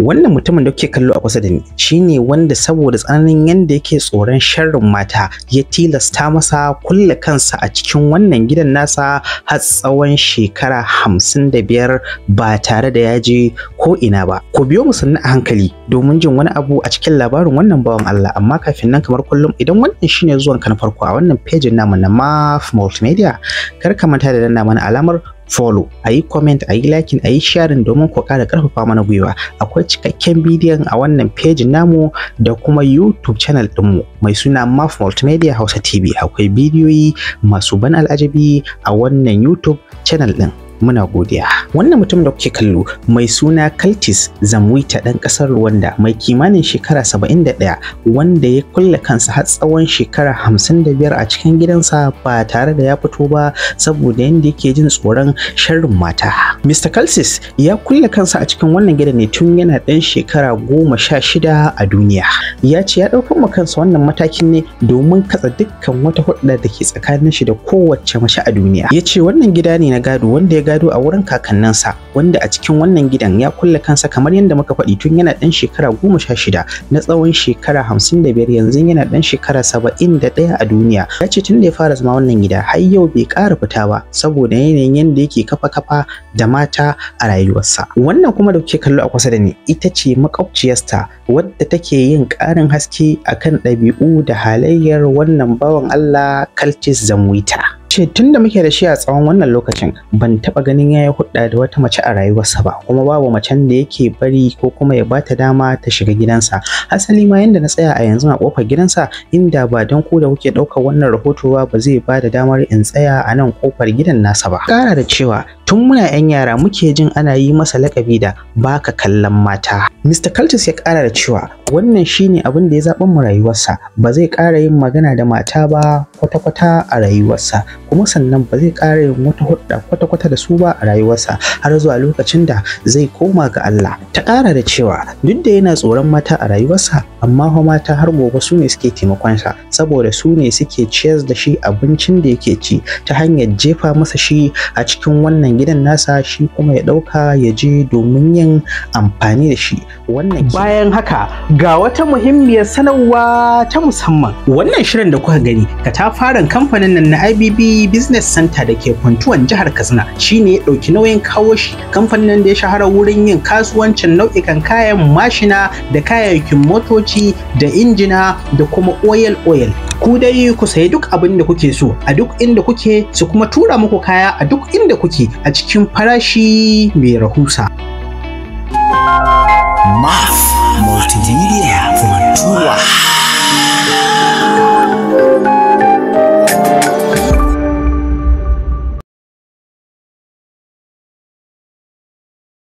Wannan mutumin da kuke kallo a kusa da ni shine wanda saboda tsananin yanda yake tsoron sharrin mata ya tilasta masa kulle kansa a cikin wannan gidan nasa har tsawon shekara 55 ba tare da ya je ko ina ba. Ku biyo mu sannu a hankali domin jin wani abu a cikin labarin wannan bawan Allah. Amma kafin nan, kamar kullum, idan wannan shine zuwan ka na farko a wannan pejin namu na Maf Multimedia, kar ka manta da danna mana alamar follow, a yi comment, a yi liking, a yi sharing domin ku ƙara ƙarfafa mana gwiwa. Akwai cikakken bidiyon a wannan pejin namu da kuma YouTube channel ɗinmu mai suna Maf Multimedia Hausa TV. Akwai bidiyoyi masu ban al'ajabi a wannan YouTube channel ɗin. Muna godiya. Wannan mutum da kuke kallo mai suna Kaltis Zamwita, ɗan ƙasar Rwanda mai kimanin shekara 71, wanda ya kulle kansa har tsawon shekara 55 a cikin gidansa ba tare da ya fito ba saboda yadda yake jin tsoron sharrin mata. Mr. Kaltis ya kulle kansa a cikin wannan gidan ne tun yana ɗan shekara 16 a duniya. Ya ce ya ɗaukar ma kansa wannan matakin ne domin katsa dukkan wata hulɗa da ke tsakanin shi da kowace mace a duniya. Ya ce wannan gida ne na gado wanda ya gado a wurin kakanninsa, wanda a cikin wannan gidan ya kulle kansa, kamar yadda muka faɗi, tun yana ɗan shekara 16 na tsawon shekara 55. Yanzu yana ɗan shekara 71 a duniya. Ya ce tun da ya fara zama wannan gida har yau bai ƙara fita ba saboda yanayin yadda yake kafa kafa da mata a rayuwarsa. Wannan kuma da kuke kallo a kusa da ni ita ce makwabciyarsa, wadda take yin ƙarin haske akan ɗabi'u da halayyar wannan bawan Allah Kaltis Zamwita. Ce tun da muke da shi a tsawon wannan lokacin, ban taɓa ganin ya yi hudda da wata mace a rayuwarsa ba, kuma babu macen da yake bari ko kuma ya bata dama ta shiga gidansa. Asali ma, yanda na tsaya a yanzu a kofar gidansa, inda ba don ku da kuke ɗaukar wannan rahoto ba, ba zai ba da damar in tsaya a nan kofar gidan nasa ba. Ƙara da cewa tun muna 'yan yara muke jin ana yi masa lakabi da baka kallon mata. Mr. Cultus ya ƙara da cewa wannan shine abin da ya zaɓan mu rayuwarsa: ba zai ƙara yin magana da mata ba kwata-kwata a rayuwarsa, kuma sannan ba zai ƙara yin wata hudda kwata-kwata da su ba a rayuwarsa har zuwa lokacin da zai koma ga Allah. Ta ƙara da cewa duk da yana tsoron mata a rayuwarsa, amma fa mata har gobe su ne suke taimakonsa, saboda su ne suke ciyar da shi abincin da yake ci ta hanyar jefa masa shi a cikin wannan gidan nasa, shi kuma ya ɗauka ya je domin yin amfani da shi. Wannan Bayan haka, ga wata muhimmiyar sanarwa ta musamman. Wannan shirin da kuka gani, katafaren kamfanin nan na IBB Business Center da ke Funtuwan jihar Katsina shine ya ɗauki nauyin kawo shi. Kamfanin nan da ya shahara wurin yin kasuwancin nau'ikan kayan mashina da kayayyakin motoci da injina da kuma oil oil. Ku dai ku sayi duk abin da kuke so a duk inda kuke, su kuma tura muku kaya a duk inda kuke a cikin farashi mai rahusa. MAF Multimedia Funtua.